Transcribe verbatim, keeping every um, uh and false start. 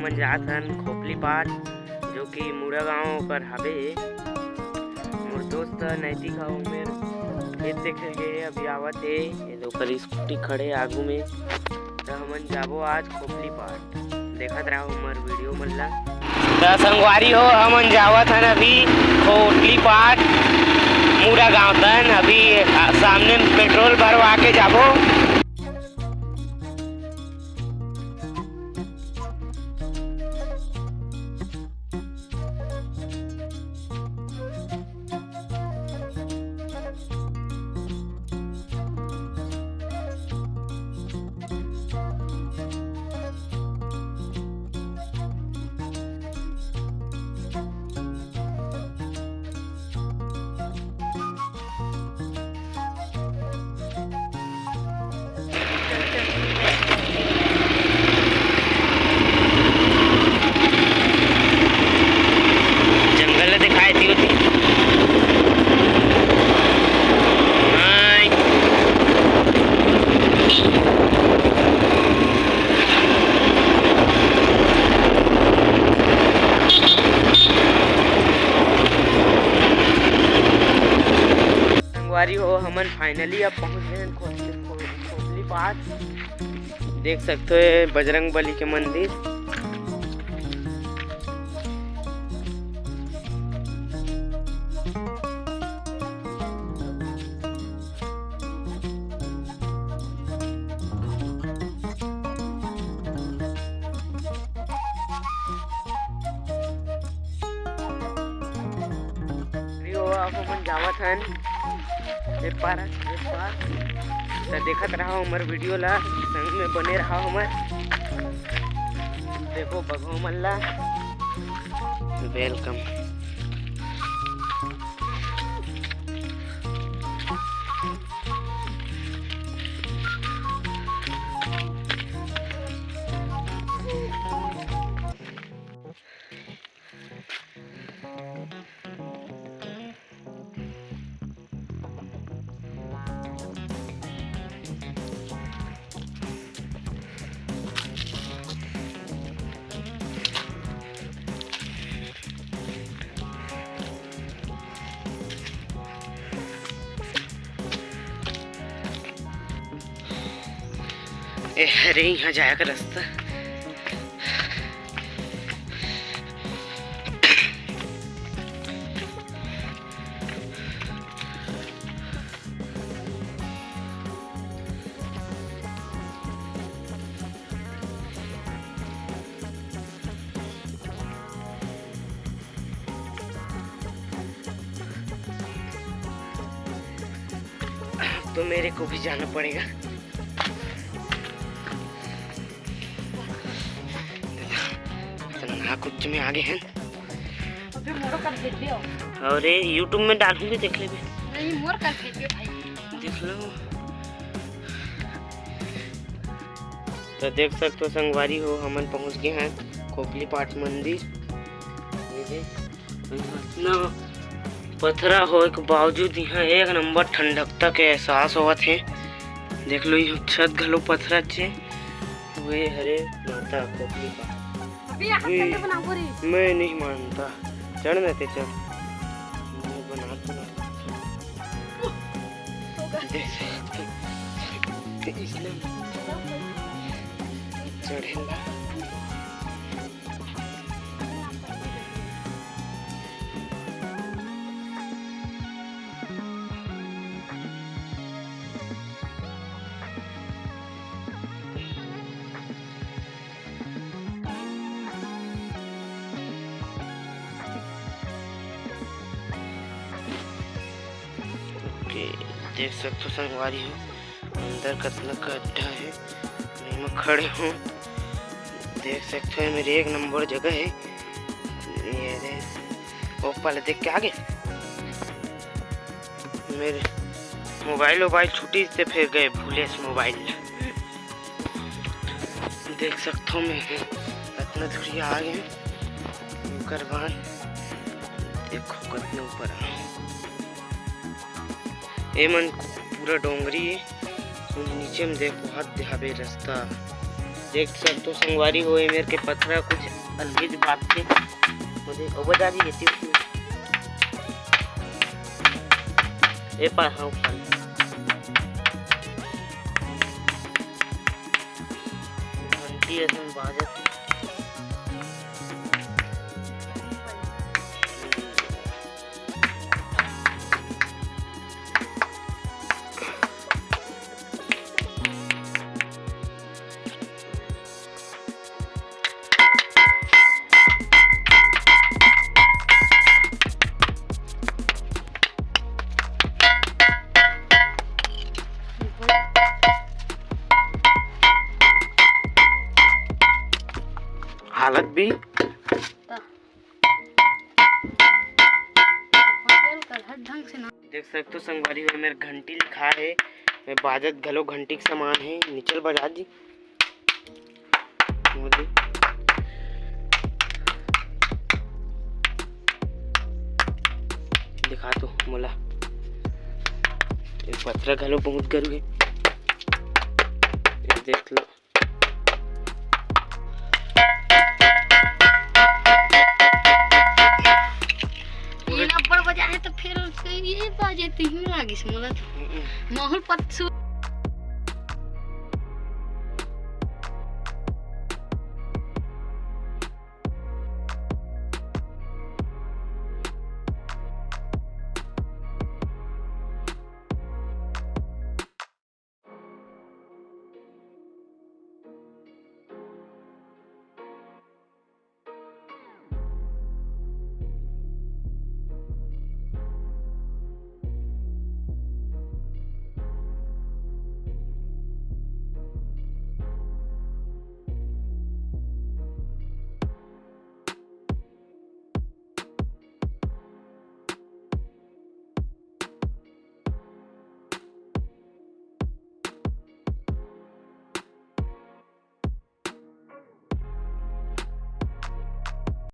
अपन जात हन खोपली पाट, जो कि मुड़ा गांव ओकर हवे। मोर दोस्त नैतिक ह ओमेर खेत देखे गे हे, अभी आवत हे। ये दे ओकर स्कूटी खड़े आगू में। त हमन जाबो आज खोपली पाट, देखत रहो हमर वीडियो मन ला। त संगवारी हो, हमन जावत हन अभी खोपली पाट मुड़ा गांव तन। अभी, आ, सामने पेट्रोल भरवा के जाबो। जंगल ल दिखाई दियो थी। हाय। संगवारी हो, हमन finally अब पहुंच गए हैं खोपली, खो-, खोपली पास। देख सकते हो, ये बजरंग बली के मंदिर। अभी वो आप अपन जावत हन, ए पार, ए पार। त देखत रहो हमर वीडियो ला, संग में बने रहो हमर। देखो बघो मन ला, welcome। ए, अरे, यहाँ जाए का रास्ता। तो मेरे को भी जाना पड़ेगा। खतरनाक उच्च में आ गए हैं। अबे मोरो कर भेज दियो। और ये YouTube में डालूंगी, देख लेबे। नहीं, मोर कर भेज दियो भाई। देख लो। तो देख सकते हो संगवारी हो, हमन पहुंच गए हैं खोपली पाट मंदिर। ये दे, इतना पथरा होए के बावजूद यहाँ एक नंबर ठंडकता के एहसास होवत हे। देख लो, यहाँ छत घलो पथरा चे। वे हरे माता खोपली पाट। अभी यहाँ ए, चल के बनाबो रे। मैं नहीं मानता। चढ़ ना ते चढ़। मैं बना तो ना। देख सकते हो। इसने चढ़े ना। ओके, देख सकते हो संगवारी हो, अंदर कतना गड्ढा हे। मैं एमा खड़े हूँ, देख सकते हो, मेरे एक नंबर जगह है। ये रे, ओप्पा ले देख के आगे मेरे मोबाइल, मोबाइल छुट्टी से फिर गए भूले से मोबाइल। देख सकथो मैं, अतना दूरिया आ गए। ओकर बाद देखो कतना ऊपर आ। ए मन पूरा डोंगरी ए। नीचे में देखो, हद हावे रास्ता। देख सकथो संगवारी हो, ए मेर के पथरा कुछ अलगे ज बात के। मुझे ओ बजा दी ये चीज। ए पा, हाँ, पा। घंटी ऐसे में बाजत हे। हालत भी। ढंग से ना। देख सकथो संगवारी हो, मेर घंटी लिखा हे, मैं बाजत घलो घंटी के समान हे। निचल बजा जी। मुझे दिखा तो मोला। ये पथरा घलो बहुत गरू हे। ये देख लो। ये अब्बड़ बजाए तो फिर ये बाजे तिही लागिस मोला तो। माहौल पत्सु।